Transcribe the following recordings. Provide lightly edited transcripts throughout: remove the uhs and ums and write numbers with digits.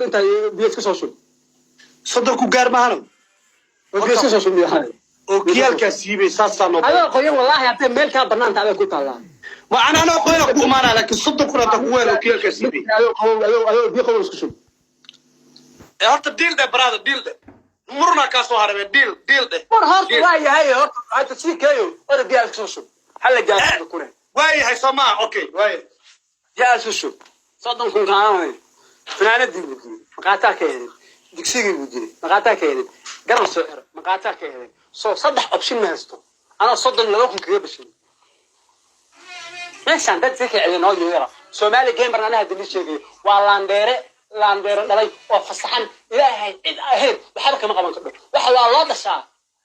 Intaa biyo iska soo shub. 30 ku gaar maahano. Biyo iska soo shub miyaa? Okiyaalkaa siibay, saasaa noo. Adoo qoyan, wallaahi, haddee meel kaa banaanta adaa ku taallaa. Ma ana anoo qoyna ku imaanaa, laakiin 30,000 haddaa kugu helo, okiyaalkaa siibay. Adoo qabow, adoo biyo qabow isku shub. Ee horta deal dheh, brother, deal dheh. Murna kaa soo harabee, deal, deal dheh. War horta waa yahay, horta hadda sii keeyo, ora biyaa iska soo shub, hala gaaro kune. Waa yahay, soo maa? Okay, waa yahay. Biyaa iska shub, 30,000 kaanay. Funaanadii buu jiray, maqaataa ka helin. Digsigii buu jiray, maqaataa ka helin. Garan soo xiro, maqaataa ka helin. Soo saddex option ma haysto anoo 32,000 kaga bashay meeshaan. Dad iska kiciyay noo yeera. Soomaali Gamer anaha hadda nii sheegayo waa laandheere, laandheere dhalay oo fasaxan. Ilaahay cid ahayn waxba kama qaban kardho. Waxa waa loo dhashaa,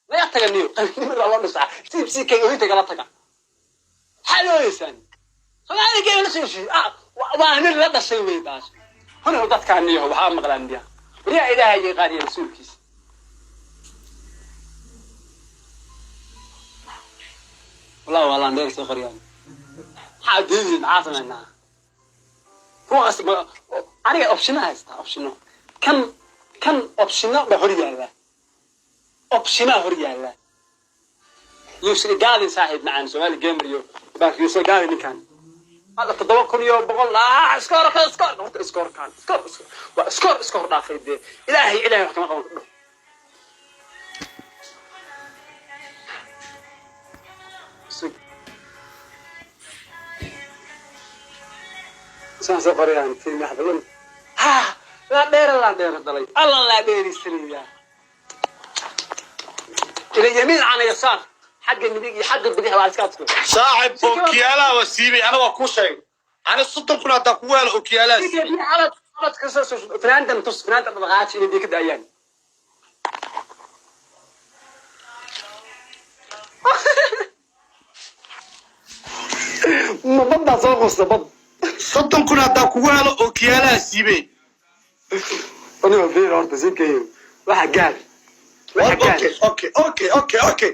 naga taga niyo qabiilnimada waa loo dhashaa. CC K ohinta kala taga, maxaad ooyeysaan? Soomaali Gamer la soo heshiiyey. Ah, waa nin la dhashay wey baas huna. Dadkaan niyo waxaa maqlaan miya? Wariyaa Ilaahay yaqaaniya rasuulkiisa. Wallahi waa laandheere soo qoriyaan. Maxaa diidin? Maxaa samaynaa? Kuwaas aniga optiono haystaa, optiono kan optiono ba hor yaalla, optionaa hor yaalla. Yuusan gaadin, saaxiib macaan. Somali Gamer iyo baak yuusan gaadin ninkan. Hadda 7100, iskoor ka iskoor, horta iskoorkan iskoor waa iskoor, iskoor dhaafay dee. Ilaahay wax kama qaban kardho. Saan soo qorayaan film waxba. Ha la dheera, la dheera dalay, alla la dheerisanaya. Ila yamiin cana yasaar, xagga midig iyo xagga bidix waa iska adko. Saaxib, okiyaalaha waa siibay. Ana waa kuu sheegay, ana 30,000 haddaa kugu helo, okiyaalaha siibay. Finaandan tus, finaandan dhaqaaji inay biyo ka daayaan. Ma bad baa soo quusta bad? 30,000 haddaa kugu helo, okiyaalaha siibay. Aniga biir horta sii keeyo, waxa gaar, waxa gaar. Okay.